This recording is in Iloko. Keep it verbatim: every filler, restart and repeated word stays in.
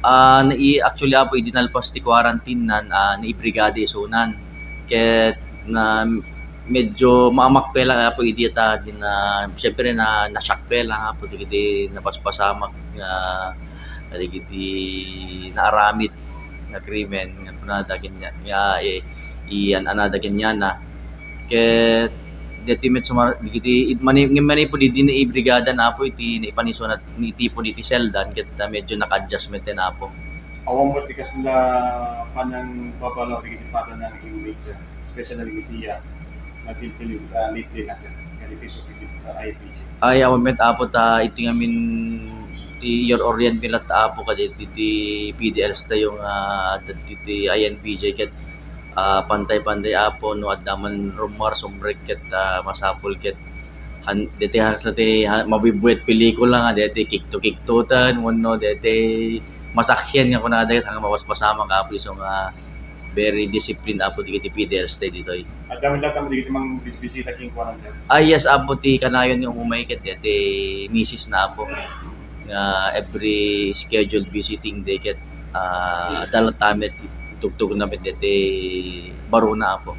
Ah, nai-, actually, Apo, idi nalpas ti quarantine-nan, ah, naibrigada isunan. Ket na, medyo maamakpe lang, Apo, idi ta din na, siyempre, na, na-shock pe lang, Apo, dagiti napaspasamak nga, dagiti naaramid nga krimen nga kunada ken nga, nga, eh, iyan-anada ken yana. Ket deti met sumar-, dagiti, it-, mani-, ngem manipud idi naibrigada na, Apo, iti naipanisunan, nitipon iti seldan, ket, ah, medyo naka-adjust met ten, Apo. Awan met ti kasla panangbabalaw dagiti padana nga inmates, especially dagiti, ah, nagtiltilid, ah, lately na, nga dagiti sumagmamano iti, ah, I N P J. Ay, awan met, Apo, ta iti ngamin ti Your Orient mi latta, Apo, kadagiti P D Ls tayo nga adda ditoy I N P J ket, ah, pantay-pantay, Apo, no adda man rummuar, sumrek ket, ah, masapul ket han-, deti kasla ti ha-, mabibuyat pelikula nga deti kikto-kiktoten wenno deti masakian nga kunada ket nga mapaspasamak, Apo, isu nga very disciplined, Apo, dagiti P D Ls tayo ditoy. Adda met latta dagiti mangbisbisita kenkuana, sir? Ah, yes, Apo, ti kanayon nga umay ket deti misis na, Apo, nga every scheduled visiting day ket, ah, adda latta met, tugtugna met deti baro na, Apo.